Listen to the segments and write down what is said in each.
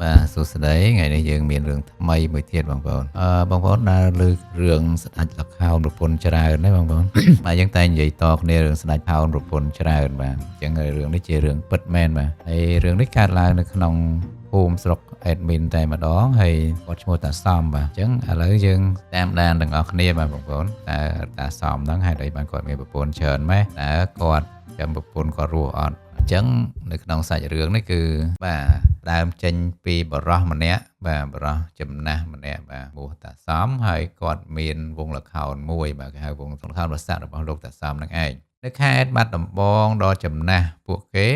បាទសួស្តីថ្ងៃនេះយើងមានរឿងថ្មីមួយទៀតបងប្អូនអឺបងប្អូនដើរលើករឿងស្ដេចល្ខោនប្រពន្ធច្រើនណាបងប្អូន បាទយើងតែនិយាយតគ្នារឿងស្ដេចផោនប្រពន្ធច្រើនបាទអញ្ចឹងរឿងនេះជារឿងពិតមែនបាទហើយរឿងនេះកើតឡើងនៅក្នុងភូមិស្រុក admin តែម្ដងហើយគាត់ឈ្មោះតាសំបាទអញ្ចឹងឥឡូវយើងតាមដានទាំងអស់គ្នាបាទបងប្អូនតើតាសំហ្នឹងហេតុអីបានគាត់មានប្រពន្ធច្រើនម៉េះតើគាត់ចាំប្រពន្ធគាត់រស់អត់អញ្ចឹងនៅក្នុងសាច់រឿងនេះគឺបាទដើមចេញពីបរោះម្នាក់បាទបរោះចំណាស់ម្នាក់បាទឈ្មោះតាសំហើយគាត់មានវងល្ខោនមួយបាទគេហៅវងល្ខោនប្រសាទរបស់លោកតាសំនឹងឯងនៅខេត្តបាត់ដំបងដ៏ចំណាស់ពួកគេ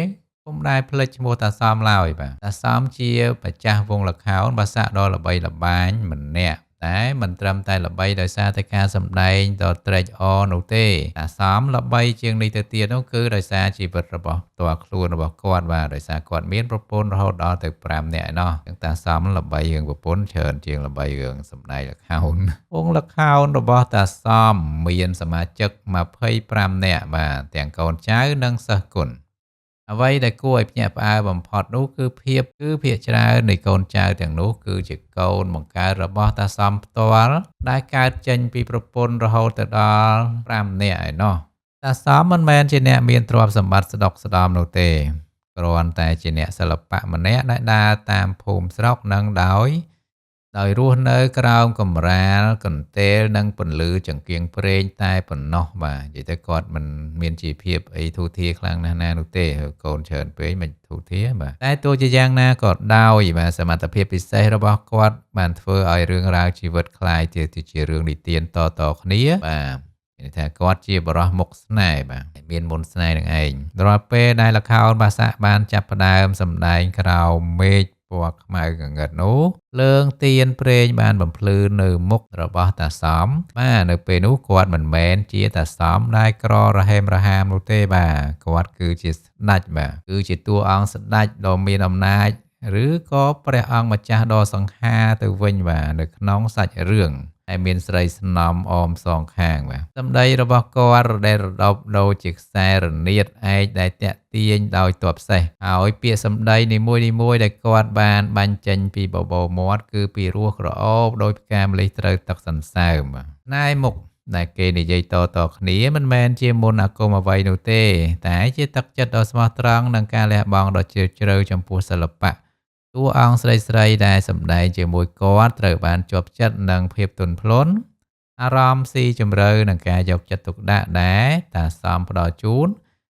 ពុំដែលភ្លេចឈ្មោះតាសំឡើយបាទតាសំជាម្ចាស់វងល្ខោនបាសាក់ដ៏ល្បីល្បាញម្នាក់តែមិនត្រឹមតែល្បីដោយសារតែការសម្ដែងដ៏ត្រេកអរនោះទេតាសំល្បីជាងនេះទៅទៀតនោះគឺដោយសារជីវិតរបស់ផ្ទាល់ខ្លួនរបស់គាត់បាទដោយសារគាត់មានប្រពន្ធរហូតដល់ទៅ5នាក់ឯណោះអញ្ចឹងតាសំល្បីរឿងប្រពន្ធច្រើនជាងល្បីរឿងសម្ដែងល្ខោនវងល្ខោនរបស់តាសំមានសមាជិក25នាក់បាទទាំងកូនចៅនិងសិស្សគុណអ្វីដែលគួរឲ្យភ្ញាក់ផ្អើលបំផុតនោះគឺភាពគឺភាគច្រើននៃកូនចៅទាំងនោះគឺជាកូនបង្កើតរបស់តាសំផ្ទាល់ដែលកើតចេញពីប្រពន្ធរហូតទៅដល់5នាក់ឯណោះតាសំមិនមែនជាអ្នកមានទ្រព្យសម្បត្តិស្ដុកស្ដំនោះទេគ្រាន់តែជាអ្នកសិល្បៈម្នាក់ដែលដើរតាមភូមិស្រុកនិងដោយរស់នៅក្រោមកម្រាលកន្ទេលនិងពន្លឺចង្គៀងព្រេងតែប៉ុណ្ណោះបាទនិយាយទៅគាត់មិនមានជីវភាពអីធូរធារខ្លាំងណាស់ណានោះទេកូនច្រើនពេកមិនធូរធារបាទតែទោះជាយ៉ាងណាក៏ដោយបាទសមត្ថភាពពិសេសរបស់គាត់បានធ្វើឲ្យរឿងរ៉ាវជីវិតក្លាយទៅជារឿងនិទានតៗគ្នាបាទមានន័យថាគាត់ជាបរិះមុខស្នេហ៍បាទមានមុនស្នេហ៍នឹងឯងរាល់ពេលដែលល្ខោនបាសាក់បានចាប់ផ្ដើមសម្ដែងក្រោមមេឃពណ៌ខ្មៅងងឹតនោះភ្លើងទៀនព្រេងបានបំភ្លឺនៅមុខរបស់តាសំបាទនៅពេលនោះគាត់មិនមែនជាតាសំដែលក្ររហេមរហាមនោះទេបាទគាត់គឺជាស្ដេចបាទគឺជាតួអង្គស្ដេចដ៏មានអំណាចឬក៏ព្រះអង្គម្ចាស់ដ៏សង្ហាទៅវិញបាទនៅក្នុងសាច់រឿងហើយមានស្រីស្នំអមសងខាងបាទសម្ដីរបស់គាត់រដេរដប់ដូចជាខ្សែរនាតឯកដែលតាក់ទាញដោយទ័ពសេះហើយពាក្យសម្ដីនីមួយៗដែលគាត់បានបាញ់ចេញពីបបោមាត់គឺពីរោះក្រអូបដោយផ្កាម្លិះត្រូវទឹកសន្សើមបាទណែមុខដែលគេនិយាយតៗគ្នាមិនមែនជាមន្តអាគមអ្វីនោះទេតែជាទឹកចិត្តដ៏ស្មោះត្រង់និងការលះបង់ដ៏ជ្រាលជ្រៅចំពោះសិល្បៈតួអង្គស្រីៗដែលសម្ដែងជាមួយគាត់ត្រូវបានជាប់ចិត្តនឹងភាពទន់ភ្លន់អារម្មណ៍ស៊ីជម្រៅនិងការយកចិត្តទុកដាក់ដែលតាសំផ្ដល់ជូន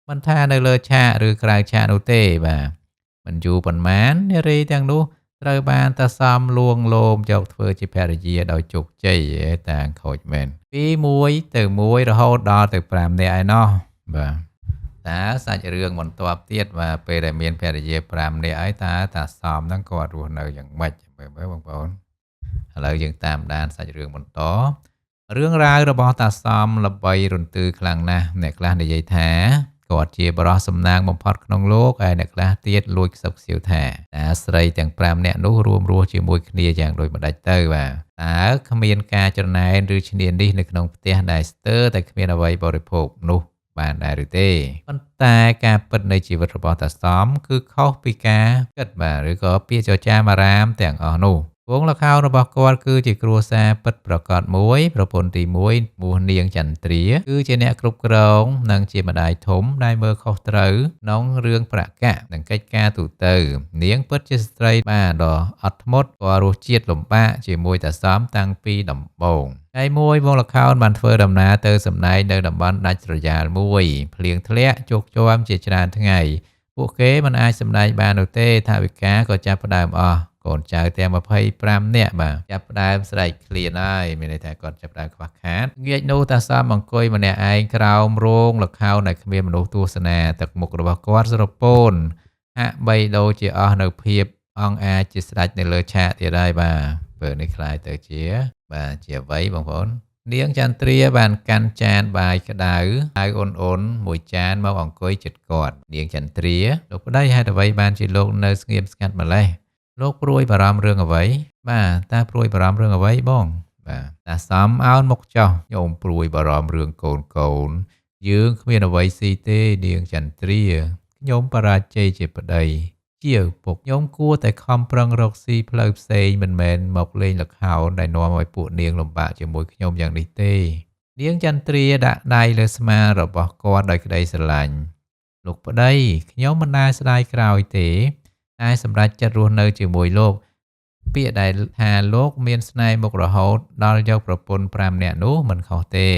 មិនថានៅលើឆាកឬក្រៅឆាកនោះទេបាទមិនយូរប៉ុន្មាននារីទាំងនោះត្រូវបានតាសំលួងលោមយកធ្វើជាភរិយាដោយជោគជ័យតាខូចមែនពី1ទៅ1រហូតដល់ទៅ5នាក់ឯណោះបាទតើសាច់រឿងបន្ទាប់ទៀតបាទពេលដែលមានភរិយា5នាក់ហើយតើតាសំហ្នឹងគាត់រស់នៅយ៉ាងម៉េចមើលមើលបងប្អូនឥឡូវយើងតាមដានសាច់រឿងបន្តរឿងរ៉ាវរបស់តាសំល្បីរន្ទឺខ្លាំងណាស់អ្នកខ្លះនិយាយថាគាត់ជាបរិះសំណាងបំផុតក្នុងលោកឯអ្នកខ្លះទៀតលួចខ្សឹបខ្សៀវថាតាស្រីទាំង5នាក់នោះរួមរស់ជាមួយគ្នាយ៉ាងដូចម្ដេចទៅបាទតើគ្មានការច្រណែនឬឈ្នានីសនៅក្នុងផ្ទះដែលស្ទើរតែគ្មានអ្វីបរិភោគនោះបានដែរឬទេប៉ុន្តែការពិតនៃជីវិតរបស់តាសំគឺខុសពីការគិតបាទឬក៏ពាក្យចចាមអារាមទាំងអស់នោះវងល្ខោនរបស់គាត់គឺជាគ្រួសារពិតប្រាកដមួយប្រពន្ធទី1ឈ្មោះនាងចន្ទ្រាគឺជាអ្នកគ្រប់គ្រងនិងជាម្ដាយធំដែលមើលខុសត្រូវក្នុងរឿងប្រាក់កាក់និងកិច្ចការទូទៅនាងពិតជាស្ត្រីបាទដ៏អត់ធ្មត់ក៏រសជាតិលំបាកជាមួយតាសំតាំងពីដំបូងថ្ងៃមួយវងល្ខោនបានធ្វើដំណើរទៅសម្ដែងនៅតំបន់ដាច់ស្រយាលមួយភ្លៀងធ្លាក់ជោគជាំជាច្រើនថ្ងៃពួកគេមិនអាចសម្ដែងបាននោះទេថវិកាក៏ចាប់ផ្ដើមអស់កូនចៅទាំង25នាក់បាទចាប់ផ្ដើមស្រែកឃ្លានហើយមានន័យថាគាត់ចាប់ផ្ដើមខ្វះខាតងាកនោះតាសំអង្គុយម្នាក់ឯងក្រោមរោងល្ខោនដែលគ្មានមនុស្សទស្សនាទឹកមុខរបស់គាត់ស្រពោនហាក់បីដូចជាអស់នៅភាពអង្គអាចជាស្ដេចនៅលើឆាកទៀតហើយបាទពេលនេះក្លាយទៅជាបាទជាអ្វីបងប្អូននាងចន្ទ្រាបានកាន់ចានបាយក្តៅហើយអ៊ុនៗមួយចានមកអង្គុយជិតគាត់នាងចន្ទ្រាលោកប្តីហេតុអ្វីបានជាលោកនៅស្ងៀមស្ងាត់ម្ល៉េះលោកព្រួយបារម្ភរឿងអ្វីបាទតើព្រួយបារម្ភរឿងអ្វីបងបាទតាសំអោនមុខចោះញោមព្រួយបារម្ភរឿងកូនយើងគ្មានអ្វីស៊ីទេនាងចន្ទ្រាខ្ញុំបរាជ័យជាប្តី ជាឪពុកខ្ញុំគួរតែខំប្រឹងរកស៊ីផ្លូវផ្សេងមិនមែនមកលេងល្ខោនដែលនាំឲ្យពួកនាងលំបាកជាមួយខ្ញុំយ៉ាងនេះទេនាងចន្ទ្រាដាក់ដៃលើស្មារបស់គាត់ដោយក្តីស្រឡាញ់លោកប្តីខ្ញុំមិនដែលស្ដាយក្រោយទេតែសម្រេចចិត្តរស់នៅជាមួយលោកពាក្យដែលថាលោកមានស្នេហ៍មុខរហូតដល់យកប្រពន្ធ5នាក់នោះមិនខុសទេ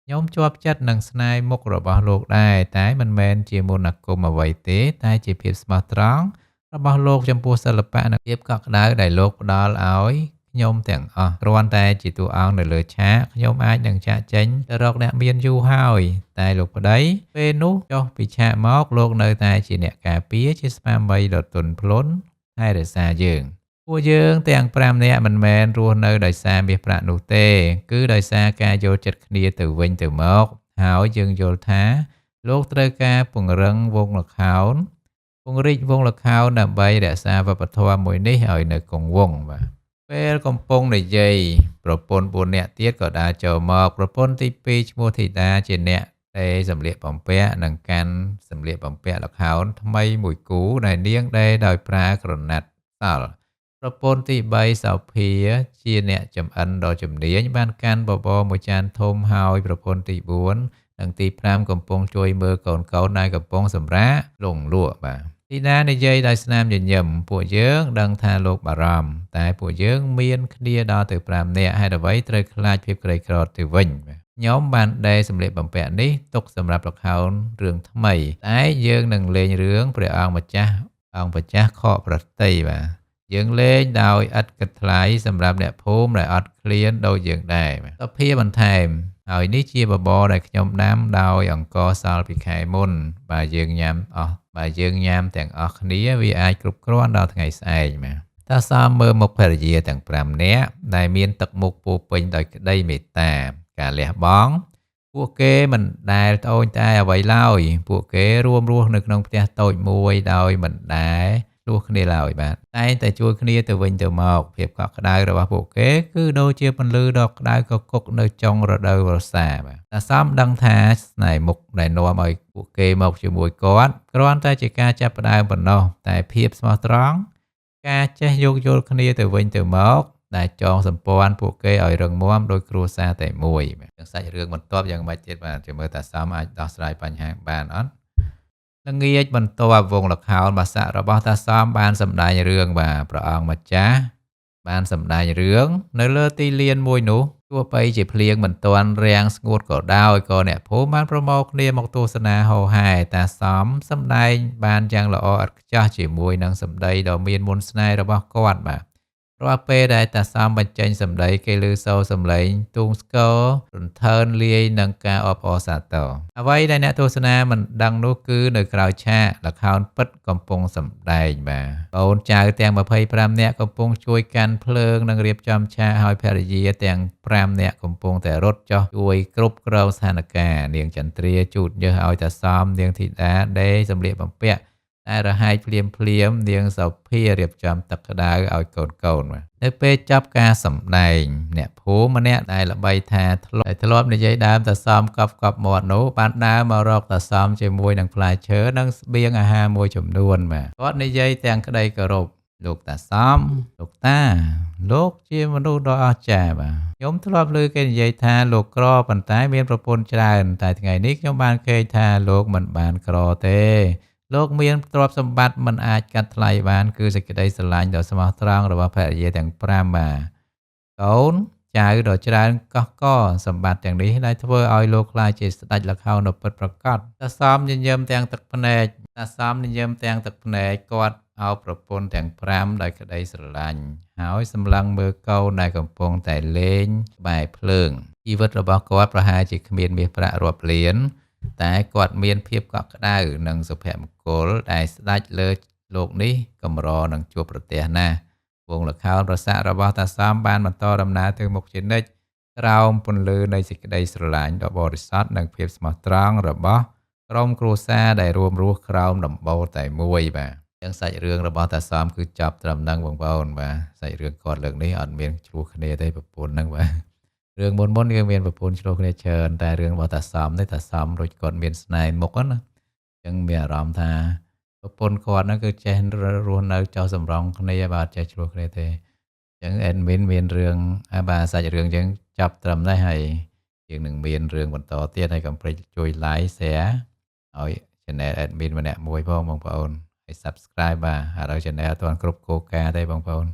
ខ្ញុំជាប់ចិត្តនឹងស្នេហ៍មុខរបស់លោកដែរតែមិនមែនជាមន្តអាគមអ្វីទេតែជាភាពស្មោះត្រង់របស់លោកចំពោះសិល្បៈនិងភាពកក់ក្ដៅដែលលោកផ្ដល់ឲ្យខ្ញុំទាំងអស់គ្រាន់តែជាតួអង្គនៅលើឆាកខ្ញុំអាចនឹងចាកចេញទៅរកអ្នកមានយូរហើយតែលោកប្តីពេលនោះចុះពីឆាកមកលោកនៅតែជាអ្នកការពារជាស្មារតីដ៏ទន់ភ្លន់ថែរក្សាយើងពួកយើងទាំង5នាក់មិនមែនរស់នៅដោយសារមាសប្រាក់នោះទេគឺដោយសារការយល់ចិត្តគ្នាទៅវិញទៅមកហើយយើងយល់ថាលោកត្រូវការពង្រឹងវងល្ខោនពង្រីកវងល្ខោនដើម្បីរក្សាវប្បធម៌មួយនេះឲ្យនៅគង់វង្សបាទពេលកំពុងនិយាយប្រពន្ធ4នាក់ទៀតក៏ដើរចូលមកប្រពន្ធទី2ឈ្មោះធីតាជាអ្នកដេរសម្លៀកបំពាក់និងកាន់សម្លៀកបំពាក់ល្ខោនថ្មីមួយគូដែលនាងដេរដោយប្រើក្រណាត់សល់ប្រពន្ធទី3សោភាជាអ្នកចម្អិនដ៏ជំនាញបានកាន់បបរមួយចានធំហើយប្រពន្ធទី4និងទី5កំពុងជួយមើលកូនៗដែលកំពុងសម្រាកលង់លក់បាទធីតានិយាយដោយស្នាមញញឹមពួកយើងដឹងថាលោកបារម្ភតែពួកយើងមានគ្នាដល់ទៅ5នាក់ហេតុអ្វីត្រូវខ្លាចភាពក្រីក្រទៅវិញខ្ញុំបានដេរសម្លៀកបំពាក់នេះទុកសម្រាប់ល្ខោនរឿងថ្មីតែយើងនឹងលេងរឿងព្រះអង្គម្ចាស់អង្គម្ចាស់ខកប្រតិបាទយើងលេងដោយឥតគិតថ្លៃសម្រាប់អ្នកភូមិដែលអត់ឃ្លានដូចយើងដែរសភាបន្ថែមហើយនេះជាបបរដែលខ្ញុំដាំដោយអង្ករសល់ពីខែមុនបើយើងញ៉ាំអស់បើយើងញ៉ាំទាំងអស់គ្នាវាអាចគ្រប់គ្រាន់ដល់ថ្ងៃស្អែកបាទតាសមមើលមុខភរិយាទាំង5នាក់ដែលមានទឹកមុខពោពេញដោយក្តីមេត្តាការលះបង់ពួកគេមិនដែលត្អូញត្អែអ្វីឡើយពួកគេរួមរស់នៅក្នុងផ្ទះតូចមួយដោយមិនដែលឆ្លោះគ្នាឡើយបាទតែងតែជួយគ្នាទៅវិញទៅមកភាពកក់ក្ដៅរបស់ពួកគេគឺដូចជាពន្លឺដ៏ក្ដៅកគុកនៅចុងរដូវវស្សាបាទតាសមដឹងថាស្នេហ៍មុខដែលនាំឲ្យពួកគេមកជាមួយគាត់គ្រាន់តែជាការចាប់ផ្ដើមប៉ុណ្ណោះតែភាពស្មោះត្រង់ការចេះយោគយល់គ្នាទៅវិញទៅមកដែលចងសម្ព័ន្ធពួកគេឲ្យរឹងមាំដោយគ្រួសារតែមួយទាំងសាច់រឿងបន្ទាប់យ៉ាងម៉េចទៀតបាទចាំមើលតាសមអាចដោះស្រាយបញ្ហាបានអត់ល្ងាចបន្ទាប់វងល្ខោនបាសាក់របស់តាសមបានសម្ដែងរឿងបាទព្រះអង្គម្ចាស់បានសម្ដែងរឿងនៅលើទីលានមួយនោះទោះបីជាភ្លៀងមិនទាន់រាំងស្ងួតក៏ដោយក៏អ្នកភូមិបានប្រមូលគ្នាមកទស្សនាហោហែតាសមសម្ដែងបានយ៉ាងល្អឥតខ្ចោះជាមួយនឹងសម្ដីដ៏មានមន្តស្នេហ៍របស់គាត់បាទរាល់ពេលដែលតាសមបញ្ចេញសម្ដីគេឮសូរសំឡេងទូងស្គររន្ថើនលាយនឹងការអបអរសាទរអ្វីដែលអ្នកទស្សនាមិនដឹងនោះគឺនៅក្រោយឆាកល្ខោនពិតកំពុងសម្ដែងបាទកូនចៅទាំង25នាក់កំពុងជួយកាន់ភ្លើងនិងរៀបចំឆាកហើយភរិយាទាំង5នាក់កំពុងតែរត់ចុះជួយគ្រប់គ្រងស្ថានភាពនាងចន្ទ្រាជូតញើសឲ្យតាសមនាងធីតាដេរសម្លៀកបំពាក់តែរហែកភ្លាមភ្លាមនាងសោភារៀបចំទឹកក្តៅឲ្យកូនៗបាទនៅពេលចប់ការសម្ដែងអ្នកភូមិម្នាក់ដែលល្បីថាធ្លាប់និយាយដើមតាសំកប់កប់មាត់នោះបានដើរមករកតាសំជាមួយនឹងផ្លែឈើនិងស្បៀងអាហារមួយចំនួនបាទគាត់និយាយទាំងក្តីគោរពលោកតាសំលោកតាលោកជាមនុស្សដ៏អស្ចារ្យបាទខ្ញុំធ្លាប់ឮគេនិយាយថាលោកក្រប៉ុន្តែមានប្រពន្ធច្រើនតែថ្ងៃនេះខ្ញុំបានឃើញថាលោកមិនបានក្រទេលោកមានទ្រព្យសម្បត្តិមិនអាចកាត់ថ្លៃបានគឺសេចក្តីស្រឡាញ់ដ៏ស្មោះត្រង់របស់ភរិយាទាំង5បាទកូនចៅដ៏ច្រើនកោះកសម្បត្តិទាំងនេះដែលធ្វើឲ្យលោកក្លាយជាស្ដេចល្ខោនដ៏ពិតប្រាកដតាសមញញឹមទាំងទឹកភ្នែកតាសមញញឹមទាំងទឹកភ្នែកគាត់អោបប្រពន្ធទាំង5ដោយក្តីស្រឡាញ់ហើយសម្លឹងមើលកូនដែលកំពុងតែលេងក្បែរភ្លើងជីវិតរបស់គាត់ប្រហែលជាគ្មានមាសប្រាក់រាប់លានតែគាត់មានភាពកក់ក្ដៅនិងសុភមង្គលដែលស្ដេចលើលោកនេះកម្រនឹងជួបប្រទះណាស់វងល្ខោនប្រសាទរបស់តាសមបានបន្តដំណើរទៅមុខជានិច្ចក្រោមពន្លឺនៃសេចក្តីស្រឡាញ់ដ៏បរិសុទ្ធនិងភាពស្មោះត្រង់របស់ក្រុមគ្រួសារដែលរួមរស់ក្រោមដំបូលតែមួយបាទចឹងសាច់រឿងរបស់តាសមគឺចប់ត្រឹមហ្នឹងបងប្អូនបាទសាច់រឿងគាត់លើកនេះអត់មានឆ្លោះគ្នាទេប្រពន្ធហ្នឹងបាទរឿងមុនយើងមានប្រពន្ធឆ្លោះគ្នាច្រើនតែរឿងរបស់តាសមនេះតាសមដូចគាត់មានស្នេហ៍មុខណាអញ្ចឹងមានអារម្មណ៍ថា ប្រពន្ធគាត់ហ្នឹងគឺចេះរស់នៅចោះសម្រងគ្នាបាទចេះឆ្លោះគ្នាទេអញ្ចឹង admin មានរឿងបាទសាច់រឿងអញ្ចឹងចាប់ត្រឹមនេះហើយយើងនឹងមានរឿងបន្តទៀតហើយកុំភ្លេចជួយ like share ឲ្យ channel admin ម្នាក់មួយផងបងប្អូនហើយ subscribe បាទឥឡូវ channel អត់ទាន់គ្រប់គោលការណ៍ទេបងប្អូន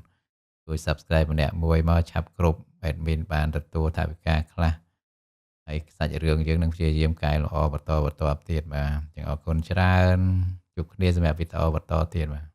ជួយ subscribe ម្នាក់មួយមកឆាប់គ្រប់ admin បានទទួលថវិកាខ្លះហើយសាច់រឿងយើងនឹងព្យាយាមកែលម្អបន្តបន្តទៀតបាទអញ្ចឹងអរគុណច្រើនជួបគ្នាសម្រាប់វីដេអូបន្តទៀតបាទ។